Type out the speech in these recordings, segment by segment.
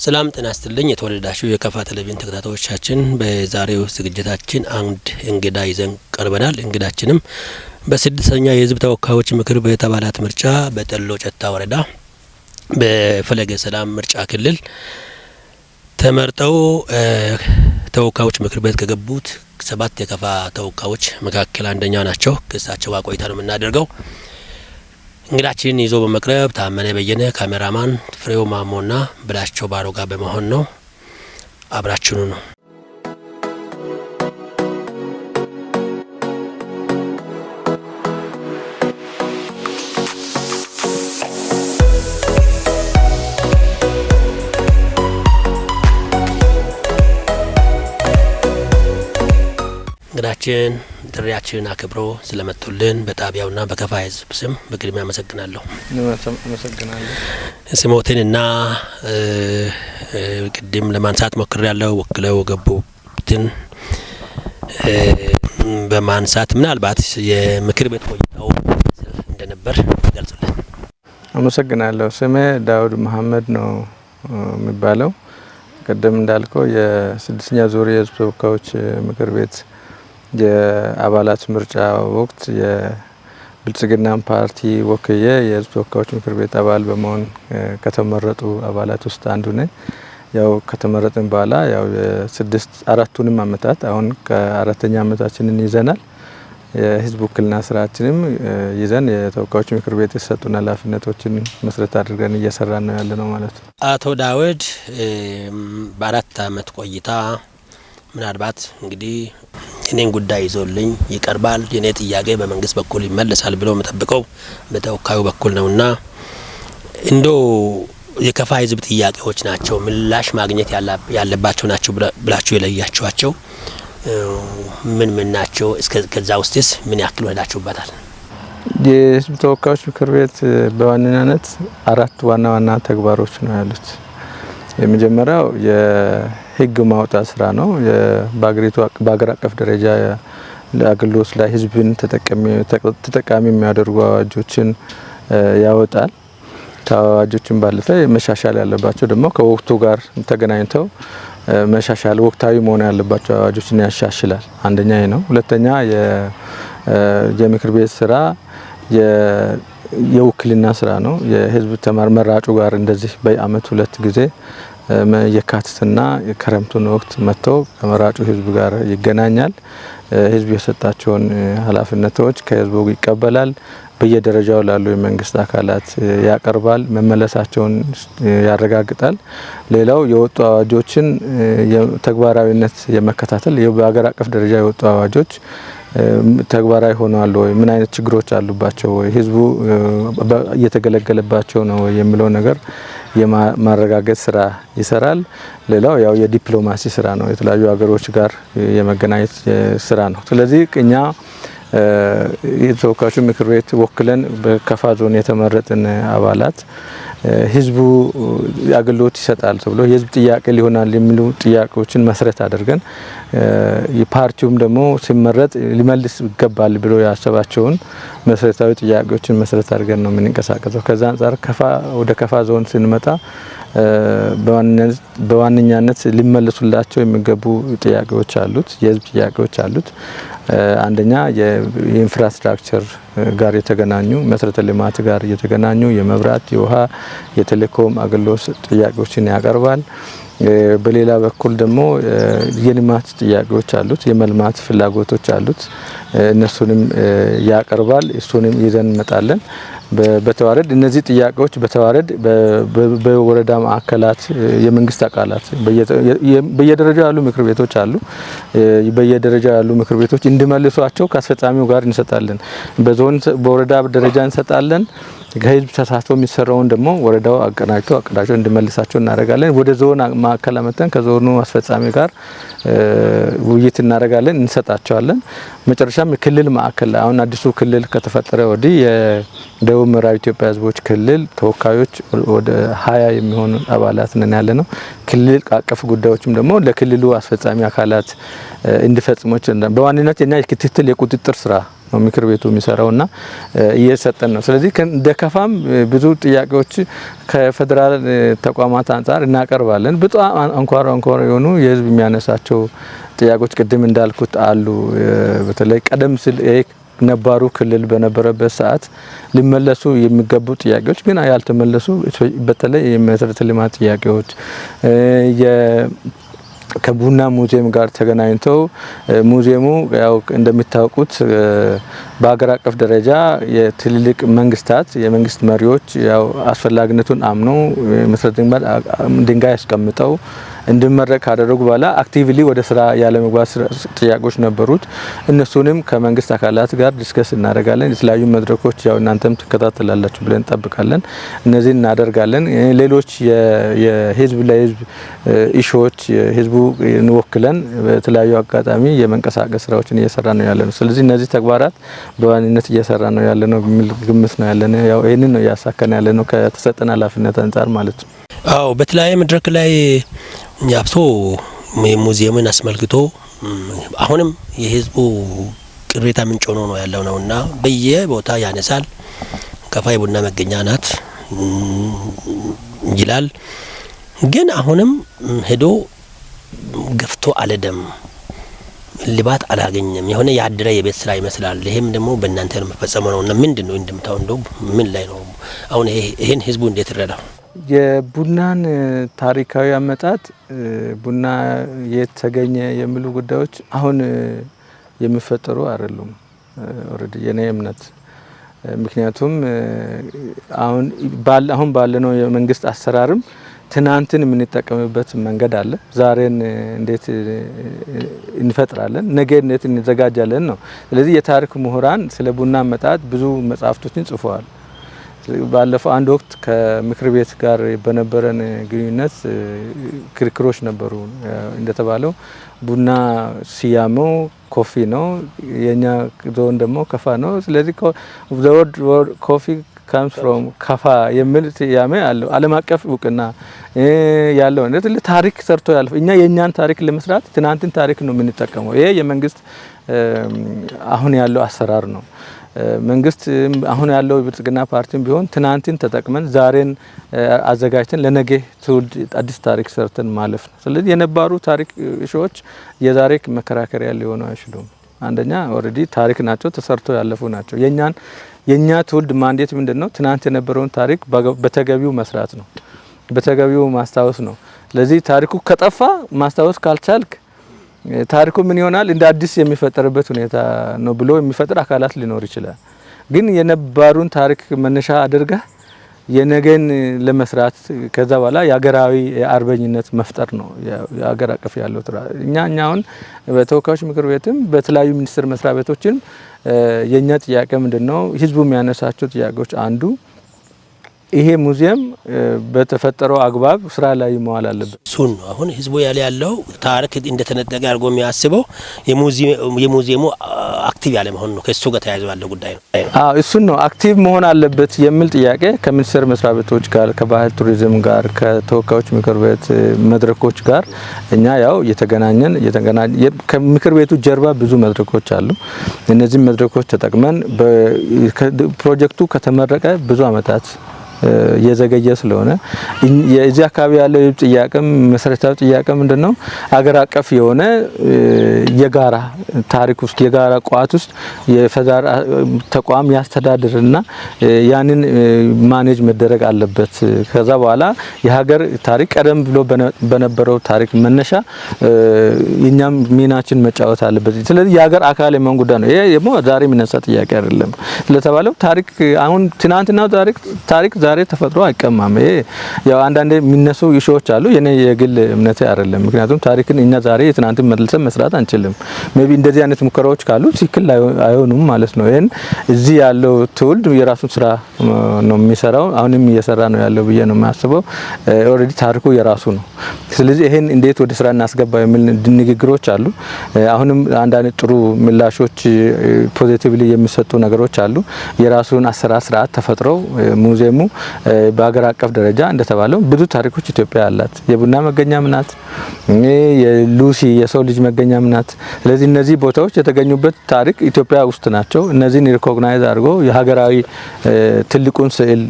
ሰላም ጤና ይስጥልኝ የተወደዳችሁ የከፋ ቴሌቪዥን ተከታታዮቻችን፣ በዛሬው ዝግጅታችን አንድ እንግዳ ይዘን ቀርበናል። እንግዳችንም በ6ኛ የሕዝብ ተወካዮች ምክር ቤት አባላት ምርጫ በጠሎ ጨታ ወረዳ በፈለገ ሰላም ምርጫ ክልል ተመርጠው ተወካዮች ምክር ቤት ከገቡት 7 የከፋ ተወካዮች መካከል አንደኛው ናቸው። ከእሳቸው ጋር ቆይታ ነው የምናደርገው። እንግዳችንን ይዞ በመቅረብ ታመነ በየነ፣ ካሜራማን ፍሬው ማሞና ብላቸው ባሮ ጋር በመሆን ነው። አብራችኑ ነው። እንግዳችን ጥሪያችንን አክብሮ ስለመጡልን በጣቢያውና በከፋ ሕዝብ ስም በቅድሚያ አመሰግናለሁ። አመሰግናለሁ። ስሞትንና ቅድም ለማንሳት ሞክሬያለሁ። ወክለው ገቡትን በማንሳት ምናልባት የምክር ቤት ቆይታው እንደነበር ገልጹልን። አመሰግናለሁ። ስሜ ዳውድ መሀመድ ነው የሚባለው። ቅድም እንዳልከው የ6ኛ ዙር የሕዝብ ተወካዮች ምክር ቤት የአባላት ምርጫ ወቅት የብልጽግናን ፓርቲ ወክዬ የሕዝብ ተወካዮች ምክር ቤት አባል በመሆን ከተመረጡ አባላት ውስጥ አንዱ ነኝ። ያው ከተመረጥን በኋላ ያው 4ቱንም አመታት አሁን ከ4ኛ አመታችንን ይዘናል። የህዝብ ውክልና ስራችንም ይዘን የተወካዮች ምክር ቤት የተሰጡን ኃላፊነቶችን መሰረት አድርገን እየሰራን ነው ያለነው ማለት ነው። አቶ ዳውድ በ4 አመት ቆይታ ምናልባት እንግዲህ የኔን ጉዳይ ይዞልኝ ይቀርባል፣ የኔ ጥያቄ በመንግስት በኩል ይመለሳል ብሎ መጠብቀው በተወካዩ በኩል ነውና እንዶ የከፋ ህዝብ ጥያቄዎች ናቸው ምላሽ ማግኘት ያለባቸው ናቸው ብላችሁ የለያችኋቸው ምን ምን ናቸው? እስከዛ ውስጥስ ምን ያክል ወዳችሁበታል? የህዝብ ተወካዮች ምክር ቤት በዋነኛነት 4 ዋና ዋና ተግባሮች ነው ያሉት። የመጀመሪያው የህግ ማውጣት ስራ ነው። በአገር አቀፍ ደረጃ ለአገልግሎት ላይ ህዝብን ተጠቃሚ የሚያደርጉ አዋጆችን ያወጣል። ከአዋጆችን ባለፈ መሻሻል ያለባቸው ደግሞ ከወቅቱ ጋር ተገናኝተው መሻሻል ወቅታዊ መሆን ያለባቸው አዋጆችን ያሻሽላል። አንደኛ ይሄ ነው። ሁለተኛ የምክር ቤት ስራ የውክልና ስራ ነው። የህዝብ ተመራጩ ጋር እንደዚህ በየአመቱ 2 ጊዜ የካቲትና የክረምቱን ወቅት መጥቶ ከመራጩ ህዝብ ጋር ይገናኛል። ህዝብ የሰጣቸውን ኃላፊነቶች ከህዝቡ ይቀበላል። በየደረጃው ላሉ የመንግስት አካላት ያቀርባል፣ መመለሳቸውን ያረጋግጣል። ሌላው የወጡ አዋጆችን ተግባራዊነት የመከታተል በአገር አቀፍ ደረጃ የወጡ አዋጆች ተግባራዊ ሆነዋል ወይ፣ ምን አይነት ችግሮች አሉባቸው ወይ፣ ህዝቡ እየተገለገለባቸው ነው ወይ የሚለው ነገር የማረጋገጥ ስራ ይሰራል። ሌላው ያው የዲፕሎማሲ ስራ ነው፣ የተለያዩ ሀገሮች ጋር የመገናኘት ስራ ነው። ስለዚህ እኛ የተወካዮች ምክር ቤት ወክለን በከፋ ዞን የተመረጥን አባላት ህዝቡ አገልግሎት ይሰጣል ተብሎ የህዝብ ጥያቄ ሊሆናል የሚሉ ጥያቄዎችን መሰረት አድርገን የፓርቲውም ደግሞ ሲመረጥ ሊመልስ ይገባል ብሎ ያሰባቸውን መሰረታዊ ጥያቄዎችን መሰረት አድርገን ነው የምንንቀሳቀሰው። ከዛ አንፃር ወደ ከፋ ዞን ስንመጣ በዋነኛነት ሊመለሱላቸው የሚገቡ ጥያቄዎች አሉት፣ የህዝብ ጥያቄዎች አሉት። አንደኛ የኢንፍራስትራክቸር ጋር የተገናኙ መሰረተ ልማት ጋር የተገናኙ የመብራት፣ የውሃ፣ የቴሌኮም አገልግሎት ጥያቄዎችን ያቀርባል። በሌላ በኩል ደግሞ የልማት ጥያቄዎች አሉት፣ የመልማት ፍላጎቶች አሉት። እነሱንም ያቀርባል። እሱንም ይዘን እንመጣለን። በተዋረድ እነዚህ ጥያቄዎች በተዋረድ በወረዳ ማዕከላት የመንግስት አካላት በየደረጃው ያሉ ምክር ቤቶች አሉ። በየደረጃው ያሉ ምክር ቤቶች እንዲመልሷቸው ከአስፈጻሚው ጋር እንሰጣለን። በዞን በወረዳ ደረጃ እንሰጣለን። ከህዝብ ተሳትፎ የሚሰራውን ደግሞ ወረዳው አቀናጅቶ አቀዳጅቶ እንዲመልሳቸው እናደርጋለን። ወደ ዞን ማዕከል አመጣን ከዞኑ አስፈጻሚ ጋር ውይይት እናደርጋለን፣ እንሰጣቸዋለን። መጨረሻም ክልል ማዕከል አሁን አዲሱ ክልል ከተፈጠረ ወዲህ የደቡብ ምዕራብ ኢትዮጵያ ህዝቦች ክልል ተወካዮች ወደ 20 የሚሆኑ አባላት ነን ያለነው። ክልል አቀፍ ጉዳዮችም ደግሞ ለክልሉ አስፈጻሚ አካላት እንዲፈጽሙ በዋነኝነት የኛ የክትትል የቁጥጥር ስራ ነው ምክር ቤቱ የሚሰራውና እየሰጠን ነው። ስለዚህ እንደ ከፋም ብዙ ጥያቄዎች ከፌዴራል ተቋማት አንጻር እናቀርባለን። በጣም አንኳር አንኳር የሆኑ የህዝብ የሚያነሳቸው ጥያቄዎች ቅድም እንዳልኩት አሉ። በተለይ ቀደም ሲል ነባሩ ክልል በነበረበት ሰዓት ሊመለሱ የሚገቡ ጥያቄዎች ግን ያልተመለሱ፣ በተለይ የመሰረተ ልማት ጥያቄዎች፣ ከቡና ሙዚየም ጋር ተገናኝተው፣ ሙዚየሙ ያው እንደሚታወቁት በሀገር አቀፍ ደረጃ የትልልቅ መንግስታት የመንግስት መሪዎች ያው አስፈላጊነቱን አምነው መሰረተ ድንጋይ አስቀምጠው እንዲመረቅ ካደረጉ በኋላ actively ወደ ስራ ያለመግባት ጥያቄዎች ነበሩት። እነሱንም ከመንግስት አካላት ጋር discuss እናደርጋለን። የተለያዩ መድረኮች ያው እናንተም ትከታተላላችሁ ብለን እንጠብቃለን። እነዚህን እናደርጋለን። ሌሎች የህዝብ ለህዝብ issue ዎች ህዝቡ እንወክለን በተለያዩ አጋጣሚ የመንቀሳቀስ ስራዎችን እየሰራ ነው ያለ ነው። ስለዚህ እነዚህ ተግባራት በዋነኝነት እየሰራ ነው ያለ ነው የሚል ግምት ነው ያለን። ያው ይህንን ነው እያሳካን ያለ ነው ከተሰጠን ኃላፊነት አንጻር ማለት ነው። አዎ፣ በተለያየ መድረክ ላይ አብሶ ሙዚየምን አስመልክቶ አሁንም የህዝቡ ቅሬታ ምንጭ ሆኖ ነው ያለው ነውና በየቦታ ያነሳል። ከፋ የቡና መገኛ ናት ይላል። ግን አሁንም ሄዶ ገፍቶ አልሄደም፣ እልባት አላገኘም። የሆነ ያደረ የቤት ስራ ይመስላል። ይሄም ደግሞ በእናንተ ነው የሚፈጸመው ነውና ምንድን ነው እንድምታው? እንደው ምን ላይ ነው አሁን? ይሄን ህዝቡ እንዴት ይረዳው? የቡናን ታሪካዊ አመጣጥ፣ ቡና የት ተገኘ የሚሉ ጉዳዮች አሁን የሚፈጠሩ አይደሉም። Already የኔ እምነት፣ ምክንያቱም አሁን ባለነው የመንግስት አሰራርም ትናንትን የምንጠቀምበት መንገድ አለ። ዛሬን እንዴት እንፈጥራለን፣ ነገ እንዴት እንዘጋጃለን ነው። ስለዚህ የታሪክ ምሁራን ስለ ቡና አመጣጥ ብዙ መጽሐፍቶችን ጽፈዋል። ባለፈው አንድ ወቅት ከምክር ቤት ጋር በነበረን ግንኙነት ክርክሮች ነበሩ። እንደተባለው ቡና ስያሜው coffee ነው፣ የኛ ዞን ደግሞ ከፋ ነው። ስለዚህ "the word coffee comes from ከፋ" የሚል ስያሜ አለው። ዓለም አቀፍ እውቅና ያለው ታሪክ ሰርቶ ያለፈ፣ እኛ የእኛን ታሪክ ለመስራት ትናንትን ታሪክ ነው የምንጠቀመው። ይሄ የመንግስት አሁን ያለው አሰራር ነው። መንግስት አሁን ያለው የብልጽግና ፓርቲም ቢሆን ትናንትን ተጠቅመን ዛሬን አዘጋጅተን ለነገ ትውልድ አዲስ ታሪክ ሰርተን ማለፍ ነው። ስለዚህ የነባሩ ታሪክ issue ዎች የዛሬ መከራከሪያ ሊሆኑ አይችሉም። አንደኛ already ታሪክ ናቸው፣ ተሰርቶ ያለፉ ናቸው። የኛ ትውልድ mandate ምንድን ነው? ትናንት የነበረውን ታሪክ በተገቢው መስራት ነው፣ በተገቢው ማስታወስ ነው። ስለዚህ ታሪኩ ከጠፋ፣ ማስታወስ ካልቻልክ ታሪኩ ምን ይሆናል? እንደ አዲስ የሚፈጠርበት ሁኔታ ነው ብሎ የሚፈጥር አካላት ሊኖር ይችላል። ግን የነባሩን ታሪክ መነሻ አድርገህ የነገን ለመስራት ከዛ በኋላ የሀገራዊ የአርበኝነት መፍጠር ነው የሀገር አቀፍ ያለው። እኛ አሁን በተወካዮች ምክር ቤትም በተለያዩ ሚኒስቴር መስሪያ ቤቶችም የኛ ጥያቄ ምንድነው? ህዝቡ የሚያነሳቸው ጥያቄዎች አንዱ ይሄ ሙዚየም በተፈጠረው አግባብ ስራ ላይ መዋል አለበት። እሱን ነው አሁን ህዝቡ ያለ ያለው። ታሪክ እንደተነጠቀ አድርጎ የሚያስበው የሙዚየሙ active ያለ መሆን ነው። ከእሱ ጋር ተያይዞ ያለው ጉዳይ ነው። አዎ፣ እሱን ነው። Active መሆን አለበት የሚል ጥያቄ ከሚኒስቴር መስሪያ ቤቶች ጋር፣ ከባህል ቱሪዝም ጋር፣ ከተወካዮች ምክር ቤት መድረኮች ጋር እኛ ያው እየተገናኘን ከምክር ቤቱ ጀርባ ብዙ መድረኮች አሉ። እነዚህ መድረኮች ተጠቅመን ፕሮጀክቱ ከተመረቀ ብዙ አመታት እየዘገየ ስለሆነ የዚህ አካባቢ ያለው ጥያቄም መሰረታዊ ጥያቄ ምንድነው? አገር አቀፍ የሆነ የጋራ ታሪክ ውስጥ፣ የጋራ ቋት ውስጥ የፌዴራል ተቋም ያስተዳድርና ያንን manage መደረግ አለበት። ከዛ በኋላ የሀገር ታሪክ ቀደም ብሎ በነበረው ታሪክ መነሻ የኛም ሚናችን መጫወት አለበት። ስለዚህ የሀገር አካል የመሆን ጉዳይ ነው። ይሄ ደግሞ ዛሬ የሚነሳ ጥያቄ አይደለም። ስለተባለው ታሪክ አሁን ትናንትና ታሪክ ዛሬ ተፈጥሮ አይቀማም። ይሄ ያው አንዳንዴ የሚነሱ issue ዎች አሉ። የኔ የግል እምነቴ አይደለም። ምክንያቱም ታሪክን እኛ ዛሬ የትናንትን መልሰን መስራት አንችልም። Maybe እንደዚህ አይነት ሙከራዎች ካሉ ትክክል አይሆኑም ማለት ነው። ይሄን እዚህ ያለው ትውልድ የራሱን ስራ ነው የሚሰራው። አሁንም እየሰራ ነው ያለው ብዬ ነው የማስበው። Already ታሪኩ የራሱ ነው። ስለዚህ ይሄን እንዴት ወደ ስራ እናስገባ የሚል ንግግሮች አሉ። አሁንም አንዳንድ ጥሩ ምላሾች፣ positively የሚሰጡ ነገሮች አሉ። የራሱን አሰራር ስርዓት ተፈጥሮ ሙዚየሙ በሀገር አቀፍ ደረጃ እንደተባለው ብዙ ታሪኮች ኢትዮጵያ አላት። የቡና መገኛም ናት፣ የሉሲ የሰው ልጅ መገኛም ናት። ስለዚህ እነዚህ ቦታዎች የተገኙበት ታሪክ ኢትዮጵያ ውስጥ ናቸው። እነዚህን recognize አድርጎ የሀገራዊ ትልቁን ስዕል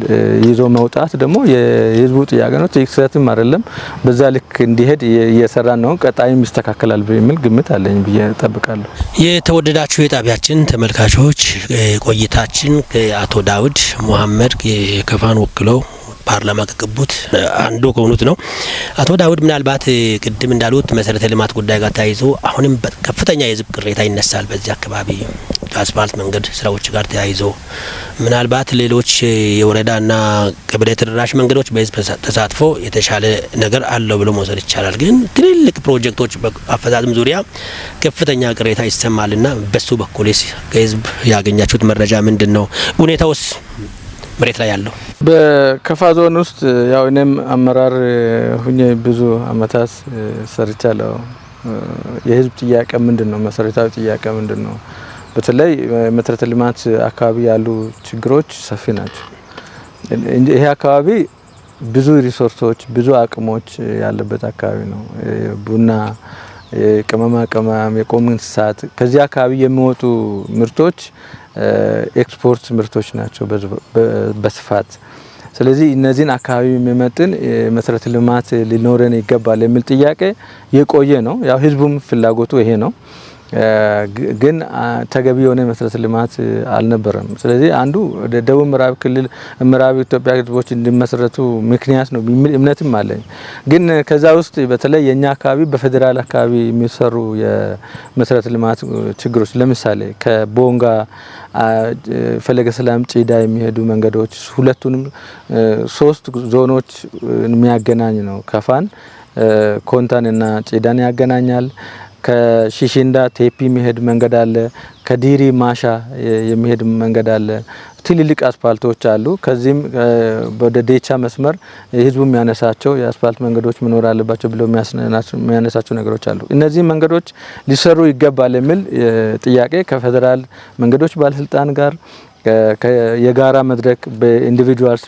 ይዞ መውጣት ደግሞ የህዝቡ ጥያቄ ነው። ስህተትም አይደለም። በዛ ልክ እንዲሄድ እየሰራን ነው። ቀጣይም ይስተካከላል የሚል ግምት አለኝ ብዬ እጠብቃለሁ። የተወደዳችሁ የጣቢያችን ተመልካቾች፣ ቆይታችን ከአቶ ዳውድ ሙሀመድ ከፋን ወክለው ፓርላማ ከገቡት አንዱ ከሆኑት ነው። አቶ ዳውድ፣ ምናልባት ቅድም እንዳሉት መሰረተ ልማት ጉዳይ ጋር ተያይዞ አሁንም ከፍተኛ የህዝብ ቅሬታ ይነሳል። በዚህ አካባቢ ከአስፋልት መንገድ ስራዎች ጋር ተያይዞ ምናልባት ሌሎች የወረዳና ቀበሌ ተደራሽ መንገዶች በህዝብ ተሳትፎ የተሻለ ነገር አለው ብሎ መውሰድ ይቻላል። ግን ትልልቅ ፕሮጀክቶች አፈጻጸም ዙሪያ ከፍተኛ ቅሬታ ይሰማልና በሱ በኩልስ ከህዝብ ያገኛችሁት መረጃ ምንድን ነው? ሁኔታውስ መሬት ላይ ያለው? በከፋ ዞን ውስጥ ያው እኔም አመራር ሁኜ ብዙ አመታት ሰርቻለሁ። የህዝብ ጥያቄ ምንድን ነው? መሰረታዊ ጥያቄ ምንድን ነው? በተለይ መሰረተ ልማት አካባቢ ያሉ ችግሮች ሰፊ ናቸው። ይሄ አካባቢ ብዙ resource ኦች፣ ብዙ አቅሞች ያለበት አካባቢ ነው። ቡና፣ የቅመማ ቅመም፣ የቁም እንስሳት፣ ከዚህ አካባቢ የሚወጡ ምርቶች ኤክስፖርት ምርቶች ናቸው በስፋት። ስለዚህ እነዚህን አካባቢ የሚመጥን መሰረተ ልማት ሊኖረን ይገባል የሚል ጥያቄ የቆየ ነው። ያው ህዝቡም ፍላጎቱ ይሄ ነው። ግን ተገቢ የሆነ መሰረተ ልማት አልነበረም። ስለዚህ አንዱ ወደ ደቡብ ምዕራብ ክልል፣ ምዕራብ ኢትዮጵያ ህዝቦች እንዲመሰረቱ ምክንያት ነው የሚል እምነትም አለኝ። ግን ከዛ ውስጥ በተለይ የኛ አካባቢ በፌዴራል አካባቢ የሚሰሩ የመሰረተ ልማት ችግሮች፣ ለምሳሌ ከቦንጋ ፈለገ ሰላም ጭዳ የሚሄዱ መንገዶች ሁለቱንም ሶስት ዞኖች የሚያገናኝ ነው። ከፋን፣ ኮንታን እና ጭዳን ያገናኛል። ከሺሽንዳ ቴፒ የሚሄድ መንገድ አለ። ከዲሪ ማሻ የሚሄድ መንገድ አለ። ትልልቅ አስፋልቶች አሉ። ከዚህም ወደ ዴቻ መስመር ህዝቡ የሚያነሳቸው የአስፋልት መንገዶች መኖር አለባቸው ብሎ የሚያነሳቸው ነገሮች አሉ። እነዚህ መንገዶች ሊሰሩ ይገባል የሚል ጥያቄ ከፌዴራል መንገዶች ባለስልጣን ጋር የጋራ መድረክ በ individuals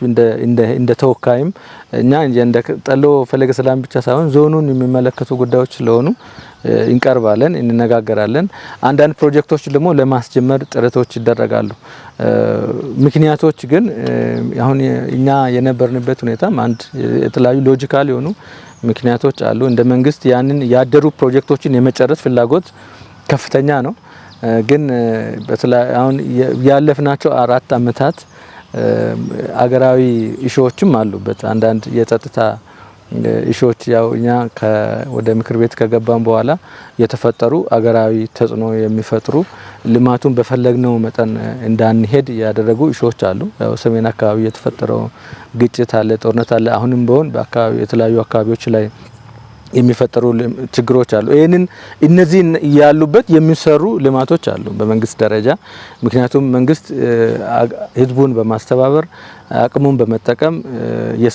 እንደ ተወካይም እኛ እንደ ጠሎ ፈለገ ሰላም ብቻ ሳይሆን ዞኑን የሚመለከቱ ጉዳዮች ስለሆኑ እንቀርባለን፣ እንነጋገራለን። አንዳንድ ፕሮጀክቶች ደግሞ ለማስጀመር ጥረቶች ይደረጋሉ። ምክንያቶች ግን አሁን እኛ የነበርንበት ሁኔታም አንድ የተለያዩ logical የሆኑ ምክንያቶች አሉ። እንደ መንግስት ያንን ያደሩ ፕሮጀክቶችን የመጨረስ ፍላጎት ከፍተኛ ነው። ግን አሁን ያለፍናቸው 4 አመታት አገራዊ issue ዎችም አሉበት። አንዳንድ የጸጥታ issue ዎች ያው እኛ ወደ ምክር ቤት ከገባን በኋላ የተፈጠሩ አገራዊ ተጽዕኖ የሚፈጥሩ፣ ልማቱን በፈለግነው መጠን እንዳንሄድ ያደረጉ issue ዎች አሉ። ያው ሰሜን አካባቢ የተፈጠረው ግጭት አለ፣ ጦርነት አለ። አሁንም ቢሆን በአካባቢ የተለያዩ አካባቢዎች ላይ የሚፈጠሩ ችግሮች አሉ። ይህንን እነዚህ ያሉበት የሚሰሩ ልማቶች አሉ በመንግስት ደረጃ። ምክንያቱም መንግስት ህዝቡን በማስተባበር፣ አቅሙን በመጠቀም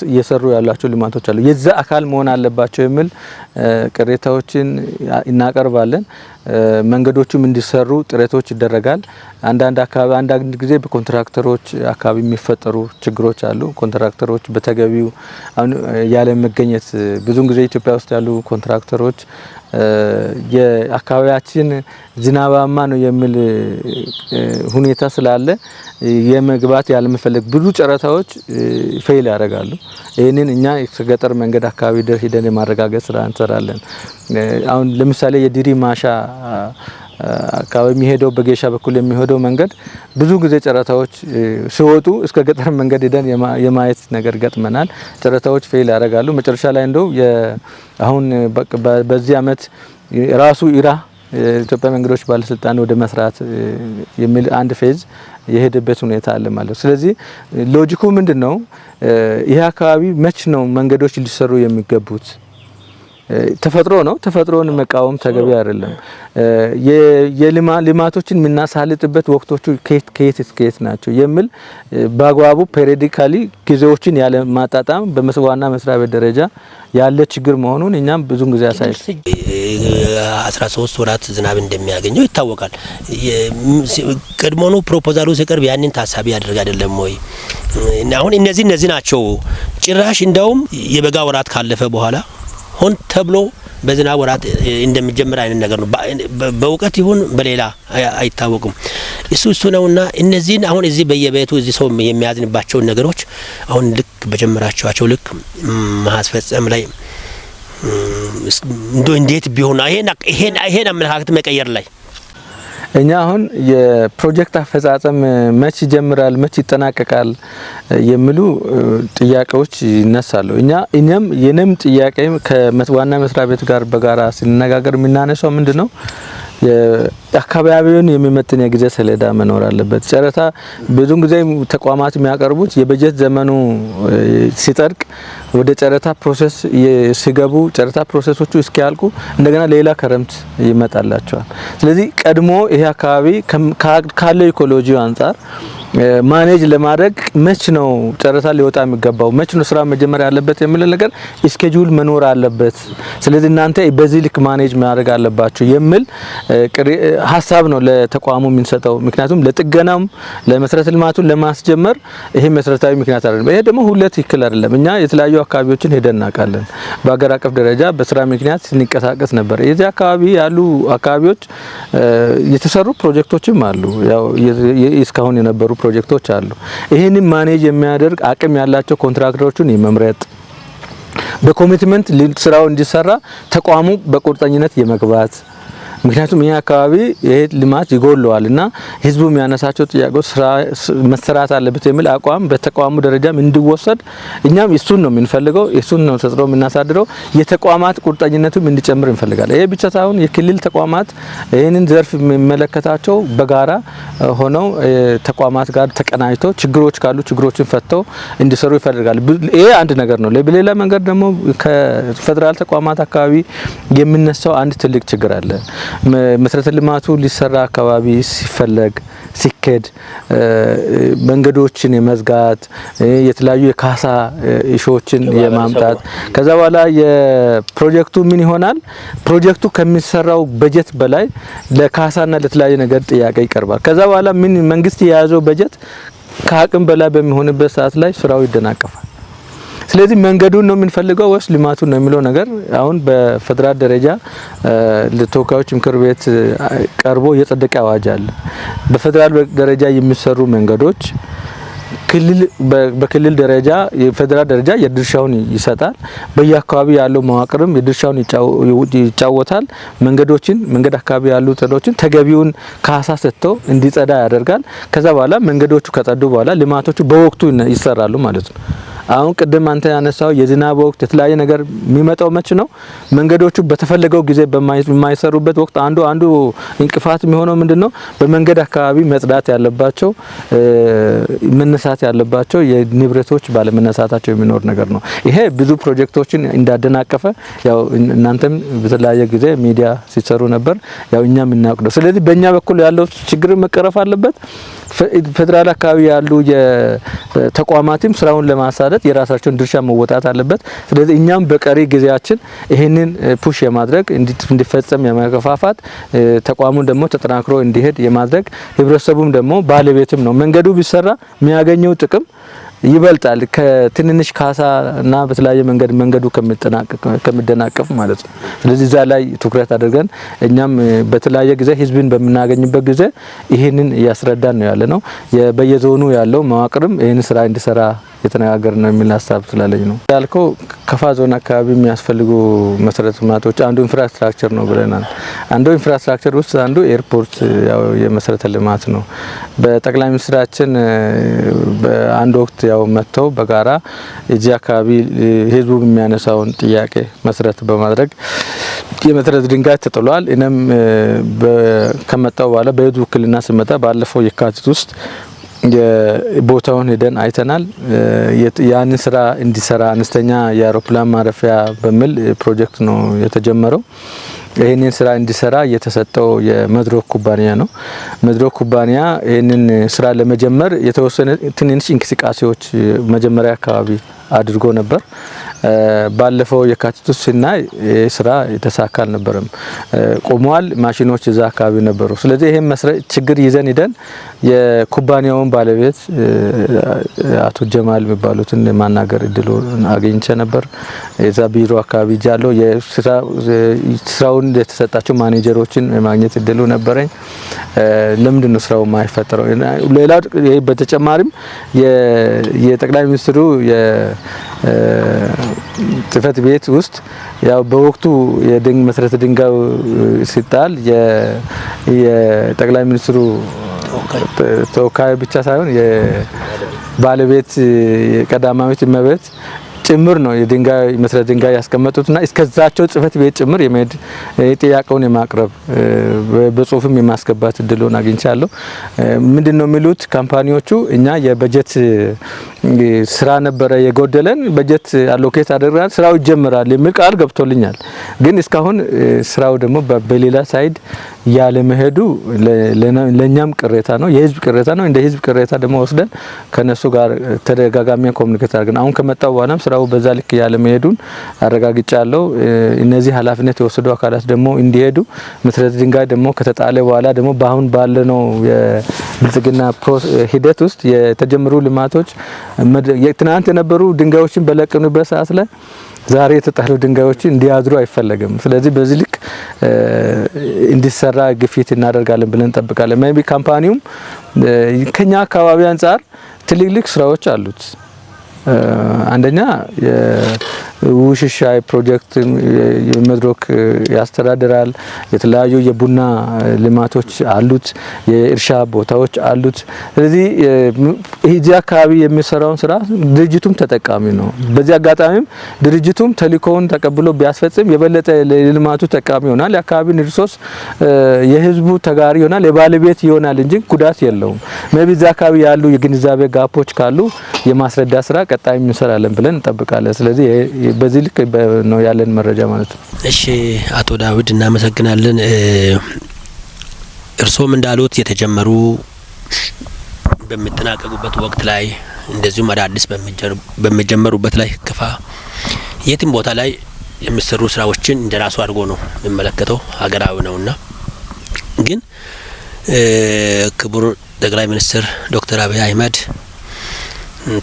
እየሰሩ ያሏቸው ልማቶች አሉ። የዛ አካል መሆን አለባቸው የሚል ቅሬታዎችን እናቀርባለን። መንገዶቹም እንዲሰሩ ጥረቶች ይደረጋል። አንዳንድ አካባቢ አንዳንድ ጊዜ በኮንትራክተሮች አካባቢ የሚፈጠሩ ችግሮች አሉ። ኮንትራክተሮች በተገቢው ያለ መገኘት፣ ብዙን ጊዜ ኢትዮጵያ ውስጥ ያሉ ኮንትራክተሮች የአካባቢያችን ዝናባማ ነው የሚል ሁኔታ ስላለ የመግባት ያለመፈለግ፣ ብዙ ጨረታዎች fail ያደርጋሉ። ይህንን እኛ ገጠር መንገድ አካባቢ ድረስ ሂደን የማረጋገጥ ስራ እንሰራለን። አሁን ለምሳሌ የዲሪ ማሻ አካባቢ የሚሄደው፣ በጌሻ በኩል የሚሄደው መንገድ ብዙ ጊዜ ጨረታዎች ሲወጡ እስከ ገጠር መንገድ ሄደን የማየት ነገር ገጥመናል። ጨረታዎች fail ያደርጋሉ። መጨረሻ ላይ እንደው አሁን በዚህ አመት ራሱ ኢራ የኢትዮጵያ መንገዶች ባለስልጣን ወደ መስራት የሚል አንድ phase የሄደበት ሁኔታ አለ ማለት ነው። ስለዚህ logic ኡ ምንድነው? ይሄ አካባቢ መች ነው መንገዶች ሊሰሩ የሚገቡት? ተፈጥሮ ነው። ተፈጥሮን መቃወም ተገቢ አይደለም። የልማቶችን የምናሳልጥበት ወቅቶቹ ከየት ከየት እስከ የት ናቸው የሚል በአግባቡ periodically ጊዜዎችን ያለ ማጣጣም በዋና መስሪያ ቤት ደረጃ ያለ ችግር መሆኑን እኛም ብዙን ጊዜ ያሳይ 13 ወራት ዝናብ እንደሚያገኘው ይታወቃል። ቀድሞውኑ ፕሮፖዛሉ ሲቀርብ ያንን ታሳቢ ያደርግ አይደለም ወይ? አሁን እነዚህ ናቸው። ጭራሽ እንደውም የበጋ ወራት ካለፈ በኋላ ሆን ተብሎ በዝናብ ወራት እንደሚጀምር አይነት ነገር ነው። በእውቀት ይሁን በሌላ አይታወቅም። እሱ ነውና እነዚህን አሁን እዚህ በየቤቱ እዚህ ሰው የሚያዝንባቸውን ነገሮች አሁን ልክ በጀመራችኋቸው ልክ ማስፈጸም ላይ እንዴት ቢሆን ይሄን አመለካከት መቀየር ላይ እኛ አሁን የፕሮጀክት አፈጻጸም መች ይጀምራል፣ መች ይጠናቀቃል የሚሉ ጥያቄዎች ይነሳሉ። እኛም የኔም ጥያቄ ከዋና መስሪያ ቤት ጋር በጋራ ስንነጋገር የምናነሳው ምንድነው፣ አካባቢውን የሚመጥን የጊዜ ሰሌዳ መኖር አለበት። ጨረታ ብዙ ጊዜ ተቋማት የሚያቀርቡት የበጀት ዘመኑ ሲጸድቅ ወደ ጨረታ process ሲገቡ ጨረታ process ኦቹ እስኪያልቁ እንደገና ሌላ ክረምት ይመጣላቸዋል። ስለዚህ ቀድሞ ይሄ አካባቢ ካለው ecology አንጻር manage ለማድረግ መች ነው ጨረታ ሊወጣ የሚገባው፣ መች ነው ስራ መጀመር ያለበት የሚል ነገር schedule መኖር አለበት። ስለዚህ እናንተ በዚህ ልክ manage ማድረግ አለባችሁ የሚል ሀሳብ ነው ለተቋሙ የምንሰጠው። ምክንያቱም ለጥገናም ለመሰረተ ልማቱን ለማስጀመር ይሄ መሰረታዊ ምክንያት አይደለም። ይሄ ደግሞ ሁሌ ትክክል አይደለም። እኛ የተለያዩ አካባቢዎችን ሄደን እናውቃለን። በሀገር አቀፍ ደረጃ በስራ ምክንያት ስንንቀሳቀስ ነበር። የዚህ አካባቢ ያሉ አካባቢዎች የተሰሩ ፕሮጀክቶችም አሉ። ያው እስካሁን የነበሩ ፕሮጀክቶች አሉ። ይሄንን manage የሚያደርግ አቅም ያላቸው ኮንትራክተሮችን የመምረጥ፣ በ commitment ስራው እንዲሰራ ተቋሙ በቁርጠኝነት የመግባት፣ ምክንያቱም ይህ አካባቢ ይሄ ልማት ይጎለዋል እና ህዝቡ የሚያነሳቸው ጥያቄዎች ስራ መሰራት አለበት የሚል አቋም በተቋሙ ደረጃም እንዲወሰድ እኛም እሱን ነው የምንፈልገው፣ እሱን ነው ተጽዕኖ የምናሳድረው። የተቋማት ቁርጠኝነቱም እንዲጨምር እንፈልጋለን። ይሄ ብቻ ሳይሆን የክልል ተቋማት ይህንን ዘርፍ የሚመለከታቸው በጋራ ሆነው ተቋማት ጋር ተቀናጅተው ችግሮች ካሉ ችግሮችን ፈተው እንዲሰሩ ይፈልጋል። ይሄ አንድ ነገር ነው። በሌላ መንገድ ደግሞ ከፌዴራል ተቋማት አካባቢ የሚነሳው አንድ ትልቅ ችግር አለ። መሰረተ ልማቱ ሊሰራ አካባቢ ሲፈለግ ሲኬድ መንገዶችን የመዝጋት፣ የተለያዩ የካሳ issue ዎችን የማምጣት፣ ከዛ በኋላ የፕሮጀክቱ ምን ይሆናል? ፕሮጀክቱ ከሚሰራው በጀት በላይ ለካሳና ለተለያየ ነገር ጥያቄ ይቀርባል። ከዛ በኋላ ምን መንግስት የያዘው በጀት ከአቅም በላይ በሚሆንበት ሰዓት ላይ ስራው ይደናቀፋል። ስለዚህ መንገዱን ነው የምንፈልገው ወይስ ልማቱን ነው የሚለው ነገር አሁን በፌዴራል ደረጃ ለተወካዮች ምክር ቤት ቀርቦ የጸደቀ አዋጅ አለ። በፌዴራል ደረጃ የሚሰሩ መንገዶች ክልል በክልል ደረጃ የፌዴራል ደረጃ የድርሻውን ይሰጣል። በየአካባቢ ያለው መዋቅርም የድርሻውን ይጫወታል። መንገዶችን መንገድ አካባቢ ያሉ ጥሎችን ተገቢውን ካሳ ሰጥቶ እንዲጸዳ ያደርጋል። ከዛ በኋላ መንገዶቹ ከጸዱ በኋላ ልማቶቹ በወቅቱ ይሰራሉ ማለት ነው። አሁን ቅድም አንተ ያነሳው የዝናብ ወቅት የተለያየ ነገር የሚመጣው መች ነው? መንገዶቹ በተፈለገው ጊዜ በማይሰሩበት ወቅት አንዱ እንቅፋት የሚሆነው ምንድነው? በመንገድ አካባቢ መጽዳት ያለባቸው፣ መነሳት ያለባቸው የንብረቶች ባለመነሳታቸው የሚኖር ነገር ነው። ይሄ ብዙ ፕሮጀክቶችን እንዳደናቀፈ ያው እናንተም በተለያየ ጊዜ ሚዲያ ሲሰሩ ነበር። ያው እኛም እናውቅ ነው። ስለዚህ በእኛ በኩል ያለው ችግር መቀረፍ አለበት። ፌዴራል አካባቢ ያሉ የተቋማትም ስራውን ለማሳለጥ የራሳቸውን ድርሻ መወጣት አለበት። ስለዚህ እኛም በቀሪ ጊዜያችን ይህንን push የማድረግ፣ እንዲፈጸም የመገፋፋት፣ ተቋሙን ደግሞ ተጠናክሮ እንዲሄድ የማድረግ፣ ህብረተሰቡም ደግሞ ባለቤትም ነው። መንገዱ ቢሰራ የሚያገኘው ጥቅም ይበልጣል ከትንንሽ ካሳና በተለያየ መንገድ መንገዱ ከሚደናቀፍ ማለት ነው። ስለዚህ እዛ ላይ ትኩረት አድርገን እኛም በተለያየ ጊዜ ህዝብን በምናገኝበት ጊዜ ይህንን እያስረዳን ነው ያለነው። በየዞኑ ያለው መዋቅርም ይህንን ስራ እንዲሰራ የተነጋገር ነው የሚል ሀሳብ ስላለኝ ነው። ያልከው ከፋ ዞን አካባቢ የሚያስፈልጉ መሰረተ ልማቶች አንዱ infrastructure ነው ብለናል። አንዱ infrastructure ውስጥ አንዱ ኤርፖርት ያው የመሰረተ ልማት ነው። በጠቅላይ ሚኒስትራችን በአንድ ወቅት ያው መጥተው በጋራ እዚህ አካባቢ ህዝቡ የሚያነሳውን ጥያቄ መሰረት በማድረግ የመሰረት ድንጋይ ተጥሏል። እኔም ከመጣው በኋላ በህዝቡ ውክልና ስመጣ ባለፈው የካቲት ውስጥ ቦታውን ሄደን አይተናል። ያንን ስራ እንዲሰራ አነስተኛ የአውሮፕላን ማረፊያ በሚል ፕሮጀክት ነው የተጀመረው። ይህንን ስራ እንዲሰራ የተሰጠው የመድሮክ ኩባንያ ነው። መድሮክ ኩባንያ ይህንን ስራ ለመጀመር የተወሰነ ትንንሽ እንቅስቃሴዎች መጀመሪያ አካባቢ አድርጎ ነበር። ባለፈው የካቲት ውስጥ ስናይ ይህ ስራ የተሳካ አልነበረም፣ ቆሟል። ማሽኖች እዛ አካባቢ ነበሩ። ስለዚህ ይሄን ችግር ይዘን ሂደን የኩባንያውን ባለቤት አቶ ጀማል የሚባሉትን የማናገር እድሉ አግኝቼ ነበር። የዛ ቢሮ አካባቢ ጃለው ስራውን የተሰጣቸው ማኔጀሮችን የማግኘት እድሉ ነበረኝ። ለምንድን ነው ስራው የማይፈጠረው? ሌላው በተጨማሪም የጠቅላይ ሚኒስትሩ ጽህፈት ቤት ውስጥ ያው በወቅቱ መሰረተ ድንጋዩ ሲጣል የጠቅላይ ሚኒስትሩ ተወካይ ብቻ ሳይሆን የባለቤት የቀዳማዊት እመቤት ጭምር ነው የድንጋይ መሰረተ ድንጋይ ያስቀመጡትና እስከዛቸው ጽህፈት ቤት ጭምር የመሄድ ጥያቄውን የማቅረብ በጽሁፍም የማስገባት እድሉን አግኝቻለሁ። ምንድነው የሚሉት company ዎቹ፣ እኛ የበጀት ስራ ነበረ የጎደለን፣ በጀት allocate አድርገናል፣ ስራው ይጀምራል የሚል ቃል ገብቶልኛል። ግን እስካሁን ስራው ደግሞ በሌላ side ያለ መሄዱ ለኛም ቅሬታ ነው፣ የህዝብ ቅሬታ ነው። እንደ ህዝብ ቅሬታ ደግሞ ወስደን ከነሱ ጋር ተደጋጋሚ communicate አድርገን አሁን ከመጣው በኋላም ስራው በዛ ልክ ያለ መሄዱን አረጋግጫለሁ። እነዚህ ኃላፊነት የወሰዱ አካላት ደግሞ እንዲሄዱ፣ መሰረተ ድንጋይ ደግሞ ከተጣለ በኋላ ደግሞ በአሁን ባለነው የብልጽግና ሂደት ውስጥ የተጀመሩ ልማቶች ትናንት የነበሩ ድንጋዮችን በለቀኑበት ሰዓት ላይ ዛሬ የተጣሉ ድንጋዮች እንዲያድሩ አይፈለግም። ስለዚህ በዚህ ልክ እንዲሰራ ግፊት እናደርጋለን ብለን እንጠብቃለን። Maybe company ውም ከኛ አካባቢ አንጻር ትልልቅ ስራዎች አሉት። አንደኛ የውሽሻ ፕሮጀክት የመድረክ ያስተዳድራል። የተለያዩ የቡና ልማቶች አሉት፣ የእርሻ ቦታዎች አሉት። ስለዚህ እዚህ አካባቢ የሚሰራውን ስራ ድርጅቱም ተጠቃሚ ነው። በዚህ አጋጣሚም ድርጅቱም ተልእኮውን ተቀብሎ ቢያስፈጽም የበለጠ ለልማቱ ጠቃሚ ይሆናል። የአካባቢውን resource የህዝቡ ተጋሪ ይሆናል፣ የባለቤት ይሆናል እንጂ ጉዳት የለውም። Maybe እዚህ አካባቢ ያሉ የግንዛቤ gap ኦች ካሉ የማስረዳት ስራ ቀጣይ እንሰራለን ብለን እንጠብቃለን። ስለዚህ በዚህ ልክ ነው ያለን መረጃ ማለት ነው። እሺ፣ አቶ ዳዊት፣ እናመሰግናለን። እርስዎም እንዳሉት የተጀመሩ በሚጠናቀቁበት ወቅት ላይ፣ እንደዚሁም አዳዲስ በሚጀመሩበት ላይ ከፋ የትም ቦታ ላይ የሚሰሩ ስራዎችን እንደ ራሱ አድርጎ ነው የሚመለከተው፣ ሀገራዊ ነውና። ግን ክቡር ጠቅላይ ሚኒስትር ዶክተር አብይ አህመድ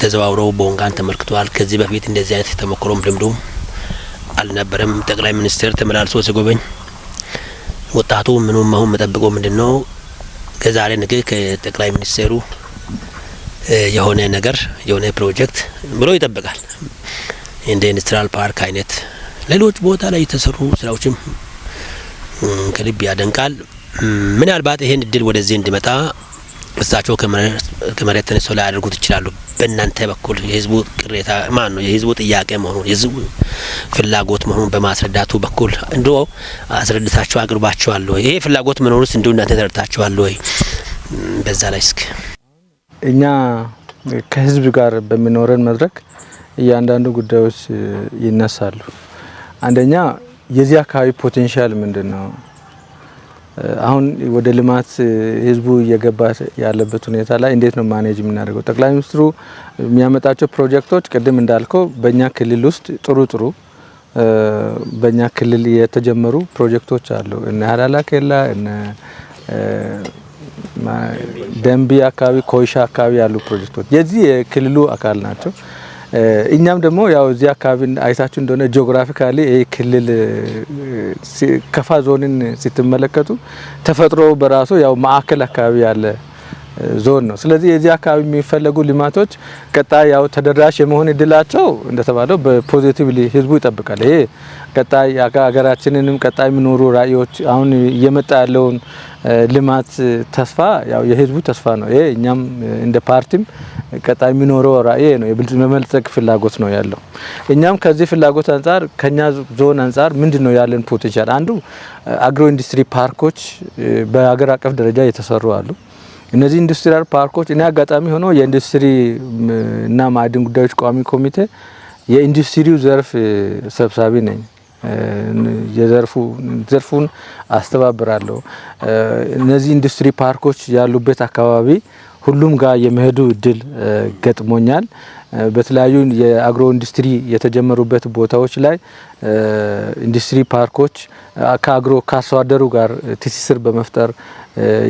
ተዘዋውረው ቦንጋን ተመልክተዋል። ከዚህ በፊት እንደዚህ አይነት ተሞክሮም ልምዱም አልነበረም። ጠቅላይ ሚኒስትር ተመላልሶ ሲጎበኝ ወጣቱ ምኑም አሁን መጠብቀው ምንድን ነው? ከዛሬ ነገ ከጠቅላይ ሚኒስትሩ የሆነ ነገር፣ የሆነ ፕሮጀክት ብሎ ይጠብቃል። እንደ industrial park አይነት ሌሎች ቦታ ላይ የተሰሩ ስራዎችም ከልብ ያደንቃል። ምናልባት ይሄን እድል ወደዚህ እንዲመጣ እሳቸው ከመሬት ተነስተው ላያደርጉት ይችላሉ። በእናንተ በኩል የህዝቡ ቅሬታ ማን ነው፣ የህዝቡ ጥያቄ መሆኑን፣ የህዝቡ ፍላጎት መሆኑን በማስረዳቱ በኩል እንዶ አስረድታችሁ አቅርባችኋል ወይ? ይሄ ፍላጎት መኖሩስ እንዲሁ እናንተ ተረድታችኋል ወይ? በዛ ላይ እስኪ። እኛ ከህዝብ ጋር በሚኖረን መድረክ እያንዳንዱ ጉዳዮች ይነሳሉ። አንደኛ የዚህ አካባቢ potential ምንድን ነው? አሁን ወደ ልማት ህዝቡ እየገባ ያለበት ሁኔታ ላይ እንዴት ነው manage የምናደርገው? ጠቅላይ ሚኒስትሩ የሚያመጣቸው ፕሮጀክቶች ቅድም እንዳልከው በእኛ ክልል ውስጥ ጥሩ ጥሩ በእኛ ክልል የተጀመሩ ፕሮጀክቶች አሉ። እነ ሀላላ ኬላ፣ እነ ደንቢ አካባቢ፣ ኮይሻ አካባቢ ያሉ ፕሮጀክቶች የዚህ የክልሉ አካል ናቸው። እኛም ደግሞ ያው እዚህ አካባቢ አይታችሁ እንደሆነ geographically ይህ ክልል ከፋ ዞንን ስትመለከቱ ተፈጥሮ በራሱ ያው ማዕከል አካባቢ ያለ ዞን ነው። ስለዚህ የዚህ አካባቢ የሚፈለጉ ልማቶች ቀጣይ ያው ተደራሽ የመሆን እድላቸው እንደተባለው በ positively ህዝቡ ይጠብቃል። ይሄ ቀጣይ ሀገራችንንም ቀጣይ የሚኖሩ ራዕዮች፣ አሁን እየመጣ ያለውን ልማት ተስፋ ያው የህዝቡ ተስፋ ነው። ይሄ እኛም እንደ ፓርቲም ቀጣይ የሚኖረው ራዕይ ነው። የመበልጸግ ፍላጎት ነው ያለው። እኛም ከዚህ ፍላጎት አንጻር ከኛ ዞን አንጻር ምንድነው ያለን potential? አንዱ agro industry ፓርኮች በሀገር አቀፍ ደረጃ የተሰሩ አሉ። እነዚህ industrial ፓርኮች፣ እኔ አጋጣሚ ሆኖ የኢንዱስትሪ እና ማዕድን ጉዳዮች ቋሚ ኮሚቴ የኢንዱስትሪው ዘርፍ ሰብሳቢ ነኝ። የዘርፉ ዘርፉን አስተባብራለሁ። እነዚህ ኢንዱስትሪ ፓርኮች ያሉበት አካባቢ ሁሉም ጋር የመሄዱ እድል ገጥሞኛል። በተለያዩ የ agro ኢንዱስትሪ የተጀመሩበት ቦታዎች ላይ ኢንዱስትሪ ፓርኮች ከ agro ከአርሶ አደሩ ጋር ትስስር በመፍጠር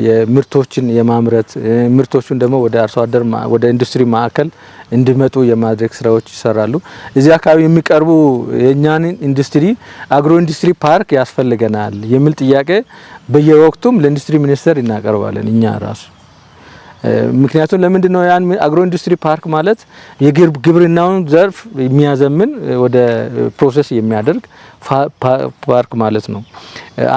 የምርቶችን የማምረት፣ ምርቶቹን ደግሞ ወደ አርሶ አደር ወደ ኢንዱስትሪ ማዕከል እንዲመጡ የማድረግ ስራዎች ይሰራሉ። እዚህ አካባቢ የሚቀርቡ የእኛን ኢንዱስትሪ agro ኢንዱስትሪ ፓርክ ያስፈልገናል የሚል ጥያቄ በየወቅቱም ለኢንዱስትሪ ሚኒስቴር እናቀርባለን እኛ ራሱ። ምክንያቱም ለምንድን ነው? ያን agro ኢንዱስትሪ ፓርክ ማለት የግብርናውን ዘርፍ የሚያዘምን፣ ወደ process የሚያደርግ ፓርክ ማለት ነው።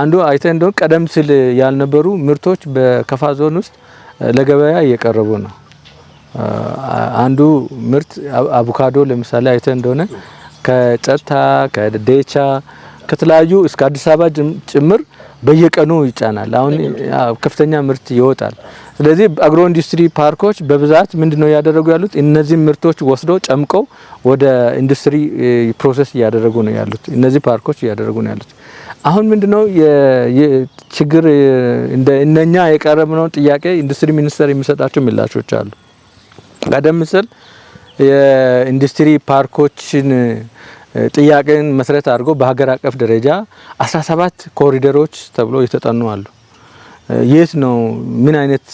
አንዱ አይተህ እንደሆነ ቀደም ሲል ያልነበሩ ምርቶች በከፋ ዞን ውስጥ ለገበያ እየቀረቡ ነው። አንዱ ምርት አቮካዶ ለምሳሌ አይተህ እንደሆነ ከጨታ፣ ከደቻ፣ ከተለያዩ እስከ አዲስ አበባ ጭምር በየቀኑ ይጫናል። አሁን ከፍተኛ ምርት ይወጣል። ስለዚህ agro ኢንዱስትሪ ፓርኮች በብዛት ምንድነው እያደረጉ ያሉት? እነዚህ ምርቶች ወስደው ጨምቀው ወደ ኢንዱስትሪ process እያደረጉ ነው ያሉት። እነዚህ ፓርኮች እያደረጉ ነው ያሉት። አሁን ምንድነው ችግር? እንደ እነኛ የቀረብነው ጥያቄ ኢንዱስትሪ ሚኒስቴር የሚሰጣቸው ምላሾች አሉ። ቀደም ሲል የኢንዱስትሪ ፓርኮችን ጥያቄን መሰረት አድርጎ በሀገር አቀፍ ደረጃ 17 ኮሪደሮች ተብሎ የተጠኑ አሉ። የት ነው? ምን አይነት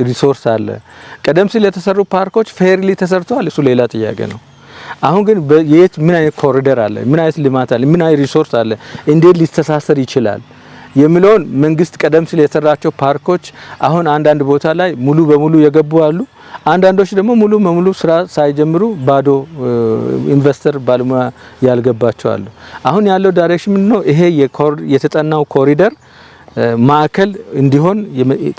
resource አለ? ቀደም ሲል የተሰሩ ፓርኮች fairly ተሰርተዋል። እሱ ሌላ ጥያቄ ነው። አሁን ግን የት ምን አይነት ኮሪደር አለ? ምን አይነት ልማት አለ? ምን አይነት resource አለ? እንዴት ሊተሳሰር ይችላል የሚለውን መንግስት ቀደም ሲል የሰራቸው ፓርኮች አሁን አንዳንድ ቦታ ላይ ሙሉ በሙሉ የገቡ አሉ። አንዳንዶች ደግሞ ሙሉ በሙሉ ስራ ሳይጀምሩ ባዶ፣ investor ባለሙያ ያልገባቸው አሉ። አሁን ያለው direction ምንድነው? ይሄ የተጠናው ኮሪደር ማዕከል እንዲሆን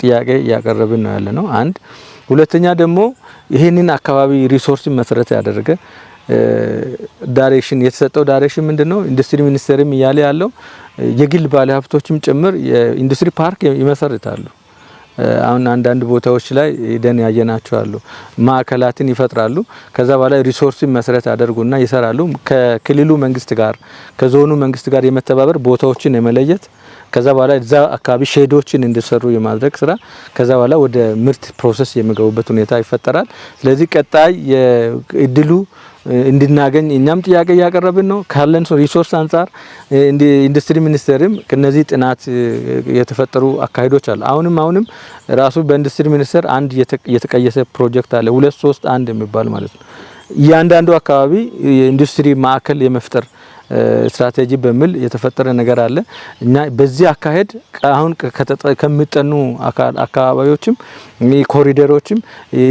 ጥያቄ እያቀረብን ነው ያለ ነው። አንድ ሁለተኛ ደግሞ ይሄንን አካባቢ resource ን መሰረት ያደረገ direction የተሰጠው direction ምንድነው? ኢንዱስትሪ ሚኒስቴርም እያለ ያለው የግል ባለሀብቶችም ጭምር የኢንዱስትሪ ፓርክ ይመሰርታሉ። አሁን አንዳንድ ቦታዎች ላይ ሄደን ያየናቸው አሉ። ማዕከላትን ይፈጥራሉ። ከዛ በኋላ resource ን መሰረት ያደርጉና ይሰራሉ። ከክልሉ መንግስት ጋር፣ ከዞኑ መንግስት ጋር የመተባበር፣ ቦታዎችን የመለየት፣ ከዛ በኋላ እዛ አካባቢ shed ኦችን እንዲሰሩ የማድረግ ስራ፣ ከዛ በኋላ ወደ ምርት process የሚገቡበት ሁኔታ ይፈጠራል። ስለዚህ ቀጣይ እድሉ እንድናገኝ እኛም ጥያቄ እያቀረብን ነው። ካለን resource አንጻር ኢንዱስትሪ ሚኒስቴርም ከነዚህ ጥናት የተፈጠሩ አካሄዶች አሉ። አሁንም ራሱ በኢንዱስትሪ ሚኒስቴር አንድ የተቀየሰ ፕሮጀክት አለ፣ 2-3-1 የሚባል ማለት ነው። እያንዳንዱ አካባቢ የኢንዱስትሪ ማዕከል የመፍጠር ስትራቴጂ በሚል የተፈጠረ ነገር አለ። እኛ በዚህ አካሄድ አሁን ከሚጠኑ አካባቢዎችም ኮሪደሮችም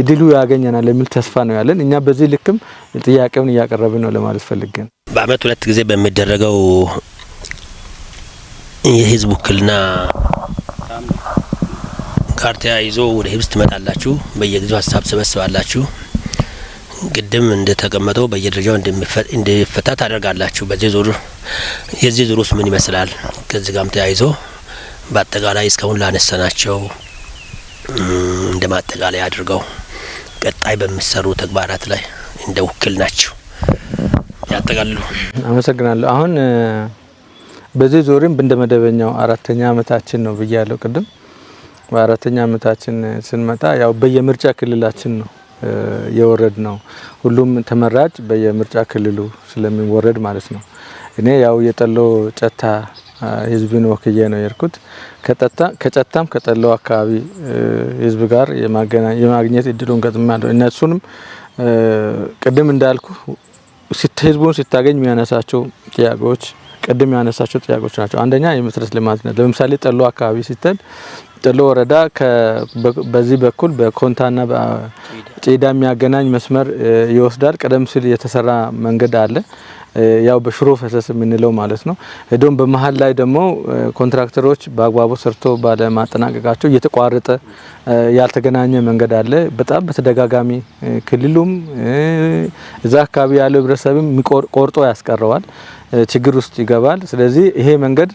ድሉ ያገኘናል የሚል ተስፋ ነው ያለን። እኛ በዚህ ልክም ጥያቄውን እያቀረብን ነው ለማለት ፈልገን። በአመት ሁለት ጊዜ በሚደረገው የህዝብ ውክልና ጋር ተያይዞ ወደ ህዝብ ትመጣላችሁ፣ በየጊዜው ሀሳብ ትሰበስባላችሁ። ቅድም እንደተቀመጠው በየደረጃው እንዲፈታ ታደርጋላችሁ። በዚህ ዙር የዚህ ዙር ውስጥ ምን ይመስላል? ከዚህ ጋርም ተያይዞ በአጠቃላይ እስካሁን ላነሳናቸው እንደ ማጠቃለያ አድርገው ቀጣይ በሚሰሩ ተግባራት ላይ እንደ ውክል ናቸው ያጠቃልሉ። አመሰግናለሁ። አሁን በዚህ ዙርም እንደ መደበኛው አራተኛ አመታችን ነው ብያለሁ ቅድም። በአራተኛ አመታችን ስንመጣ ያው በየምርጫ ክልላችን ነው የወረድ ነው። ሁሉም ተመራጭ በየምርጫ ክልሉ ስለሚወረድ ማለት ነው። እኔ ያው የጠሎ ጨታ ህዝብን ወክዬ ነው የሄድኩት። ከጨታም ከጠሎ አካባቢ ህዝብ ጋር የማግኘት እድሉን ገጥሜያለሁ። እነሱንም ቅድም እንዳልኩ ህዝቡን ስታገኝ የሚያነሳቸው ጥያቄዎች ቅድም ያነሳቸው ጥያቄዎች ናቸው። አንደኛ የመሰረተ ልማት ነው። ለምሳሌ ጠሎ አካባቢ ሲተል ጠሎ ወረዳ በዚህ በኩል በኮንታና በጭዳ የሚያገናኝ መስመር ይወስዳል። ቀደም ሲል የተሰራ መንገድ አለ። ያው በሽሮ ፈሰስ የምንለው ማለት ነው። ሄዶም በመሀል ላይ ደግሞ ኮንትራክተሮች በአግባቡ ሰርቶ ባለማጠናቀቃቸው እየተቋረጠ ያልተገናኘ መንገድ አለ። በጣም በተደጋጋሚ ክልሉም እዛ አካባቢ ያለው ህብረተሰብም ቆርጦ ያስቀረዋል፣ ችግር ውስጥ ይገባል። ስለዚህ ይሄ መንገድ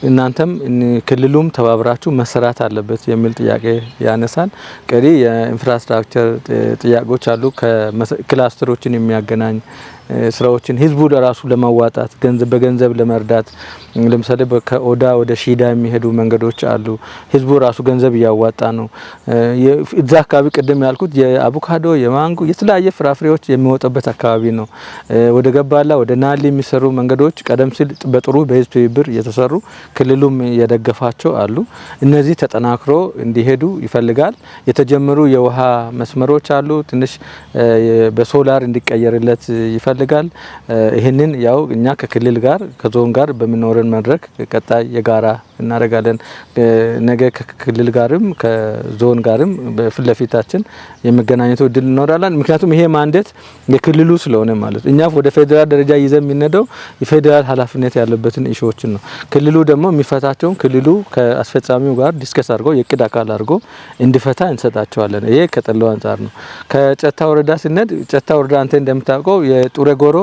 እናንተም ክልሉም ተባብራችሁ መሰራት አለበት የሚል ጥያቄ ያነሳል። ቀሪ የ infrastructure ጥያቄዎች አሉ። ክላስተሮችን የሚያገናኝ ስራዎችን ህዝቡ ለራሱ ለማዋጣት፣ ገንዘብ በገንዘብ ለመርዳት፣ ለምሳሌ ከኦዳ ወደ ሺዳ የሚሄዱ መንገዶች አሉ። ህዝቡ ራሱ ገንዘብ እያዋጣ ነው። እዛ አካባቢ ቅድም ያልኩት የአቮካዶ፣ የማንጎ፣ የተለያየ ፍራፍሬዎች የሚወጣበት አካባቢ ነው። ወደ ገባላ፣ ወደ ናሊ የሚሰሩ መንገዶች ቀደም ሲል በጥሩ በህዝብ ትብብር የተሰሩ፣ ክልሉም የደገፋቸው አሉ። እነዚህ ተጠናክሮ እንዲሄዱ ይፈልጋል። የተጀመሩ የውሃ መስመሮች አሉ። ትንሽ በሶላር እንዲቀየርለት ይፈልጋል። ይህንን ያው እኛ ከክልል ጋር፣ ከዞን ጋር በሚኖረን መድረክ ቀጣይ የጋራ እናደርጋለን። ነገ ከክልል ጋርም ከዞን ጋርም በፊት ለፊታችን የመገናኘቱ እድል ይኖራለን። ምክንያቱም ይሄ mandate የክልሉ ስለሆነ ማለት እኛ ወደ ፌዴራል ደረጃ ይዘን የምንሄደው የፌዴራል ኃላፊነት ያለበትን issue ዎችን ነው። ክልሉ ደግሞ የሚፈታቸውን ክልሉ ከአስፈጻሚው ጋር discuss አድርጎ፣ የእቅድ አካል አድርጎ እንዲፈታ እንሰጣቸዋለን። ይሄ ከጠሎ አንጻር ነው። ከጨታ ወረዳ ስንሄድ፣ ጨታ ወረዳ አንተ እንደምታውቀው የጡሬ ጎሮ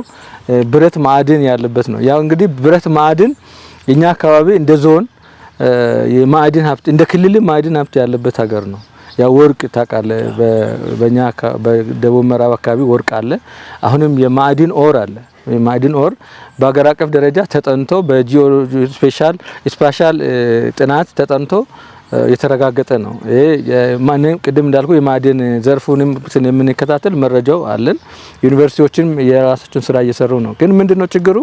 ብረት ማዕድን ያለበት ነው። ያው እንግዲህ ብረት ማዕድን የኛ አካባቢ እንደ ዞን የማዕድን ሀብት፣ እንደ ክልል ማዕድን ሀብት ያለበት ሀገር ነው። ያው ወርቅ ታውቃለህ፣ በእኛ በደቡብ ምዕራብ አካባቢ ወርቅ አለ። አሁንም የማዕድን ore አለ። የማዕድን ore በሀገር አቀፍ ደረጃ ተጠንቶ፣ በ geo spatial ጥናት ተጠንቶ የተረጋገጠ ነው። ይሄ ማንም ቅድም እንዳልኩ የማዕድን ዘርፉንም የምንከታተል መረጃው አለን። ዩኒቨርሲቲዎችም የራሳቸውን ስራ እየሰሩ ነው። ግን ምንድነው ችግሩ?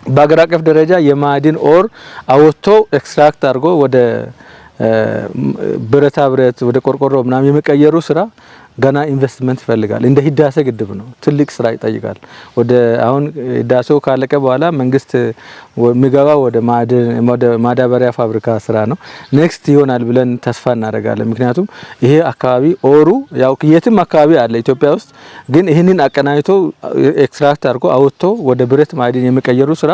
በሀገር አቀፍ ደረጃ የማዕድን ore አወጥቶ፣ extract አድርጎ ወደ ብረታ ብረት፣ ወደ ቆርቆሮ ምናምን የመቀየሩ ስራ ገና ኢንቨስትመንት ይፈልጋል። እንደ ህዳሴ ግድብ ነው፣ ትልቅ ስራ ይጠይቃል። ወደ አሁን ህዳሴው ካለቀ በኋላ መንግስት የሚገባው ወደ ማዕድን፣ ወደ ማዳበሪያ ፋብሪካ ስራ ነው። Next ይሆናል ብለን ተስፋ እናደርጋለን። ምክንያቱም ይሄ አካባቢ ore ኡ ያው የትም አካባቢ አለ ኢትዮጵያ ውስጥ፣ ግን ይህንን አቀናጅቶ፣ extract አድርጎ አውጥቶ ወደ ብረት ማዕድን የመቀየሩ ስራ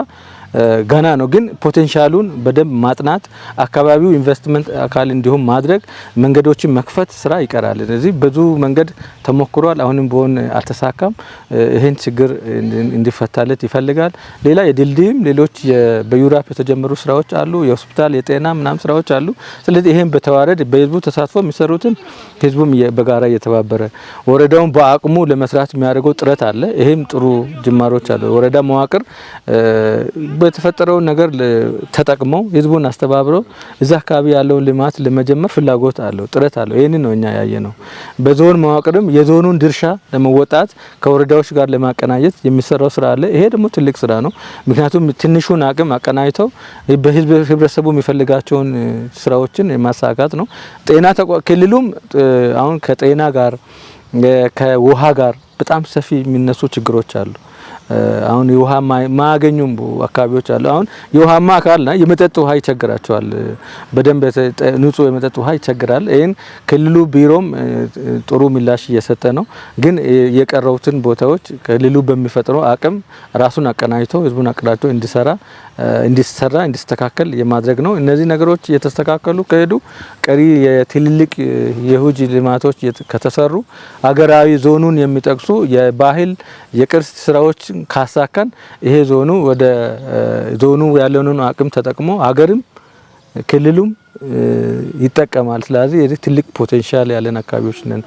ገና ነው። ግን potential ኡን በደንብ ማጥናት፣ አካባቢው ኢንቨስትመንት አካል እንዲሁም ማድረግ፣ መንገዶችን መክፈት ስራ ይቀራል። ስለዚህ ብዙ መንገድ ተሞክሯል። አሁንም ቢሆን አልተሳካም። ይህን ችግር እንዲፈታለት ይፈልጋል። ሌላ የድልድይም ሌሎች በዩራፕ የተጀመሩ ስራዎች አሉ። የሆስፒታል፣ የጤና ምናምን ስራዎች አሉ። ስለዚህ ይህን በተዋረድ በህዝቡ ተሳትፎ የሚሰሩትን ህዝቡም በጋራ እየተባበረ፣ ወረዳውን በአቅሙ ለመስራት የሚያደርገው ጥረት አለ። ይሄም ጥሩ ጅማሮች አሉ። ወረዳ መዋቅር በተፈጠረውን ነገር ተጠቅመው፣ ህዝቡን አስተባብረው እዛ አካባቢ ያለውን ልማት ለመጀመር ፍላጎት አለው፣ ጥረት አለው። ይህንን ነው እኛ ያየነው። በዞን መዋቅርም የዞኑን ድርሻ ለመወጣት ከወረዳዎች ጋር ለማቀናጀት የሚሰራው ስራ አለ። ይሄ ደግሞ ትልቅ ስራ ነው። ምክንያቱም ትንሹን አቅም አቀናጅተው በህዝብ ህብረተሰቡ የሚፈልጋቸውን ስራዎችን የማሳካት ነው። ጤና ክልሉም አሁን ከጤና ጋር፣ ከውሃ ጋር በጣም ሰፊ የሚነሱ ችግሮች አሉ። አሁን የውሃ ማያገኙም አካባቢዎች አሉ። አሁን የውሃማ አካልና የመጠጥ ውሃ ይቸግራቸዋል። በደንብ ንጹህ የመጠጥ ውሃ ይቸግራል። ይህን ክልሉ ቢሮም ጥሩ ምላሽ እየሰጠ ነው። ግን የቀረውትን ቦታዎች ክልሉ በሚፈጥረው አቅም ራሱን አቀናጅቶ፣ ህዝቡን አቀናጅቶ እንዲሰራ፣ እንዲሰራ፣ እንዲስተካከል የማድረግ ነው። እነዚህ ነገሮች እየተስተካከሉ ከሄዱ፣ ቀሪ የትልልቅ የሁጅ ልማቶች ከተሰሩ፣ አገራዊ ዞኑን የሚጠቅሱ የባህል የቅርስ ስራዎች ካሳካን፣ ይሄ ዞኑ ወደ ዞኑ ያለውን አቅም ተጠቅሞ ሀገርም ክልሉም ይጠቀማል። ስለዚህ የዚህ ትልቅ potential ያለን አካባቢዎች ነን።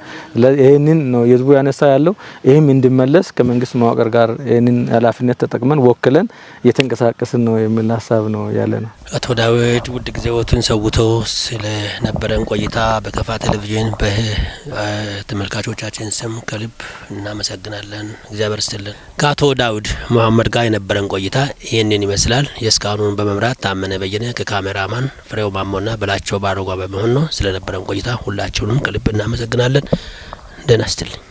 ይህንን ነው የህዝቡ ያነሳ ያለው። ይህም እንዲመለስ ከመንግስት መዋቅር ጋር ይህንን ኃላፊነት ተጠቅመን ወክለን እየተንቀሳቀስን ነው የሚል ሀሳብ ነው ያለ ነው። አቶ ዳዊት፣ ውድ ጊዜዎትን ሰውተው ስለነበረን ቆይታ በከፋ ቴሌቪዥን በተመልካቾቻችን ስም ከልብ እናመሰግናለን። እግዚአብሔር ይስጥልን። ከአቶ ዳዊት መሀመድ ጋር የነበረን ቆይታ ይህንን ይመስላል። የእስካሁኑን በመምራት ታመነ በየነ ከካሜራማን ፍሬው ማሞና በላቸው ባሮጓ በመሆን ነው። ስለነበረን ቆይታ ሁላችሁንም ከልብ እናመሰግናለን። ደህና ይስጥልኝ።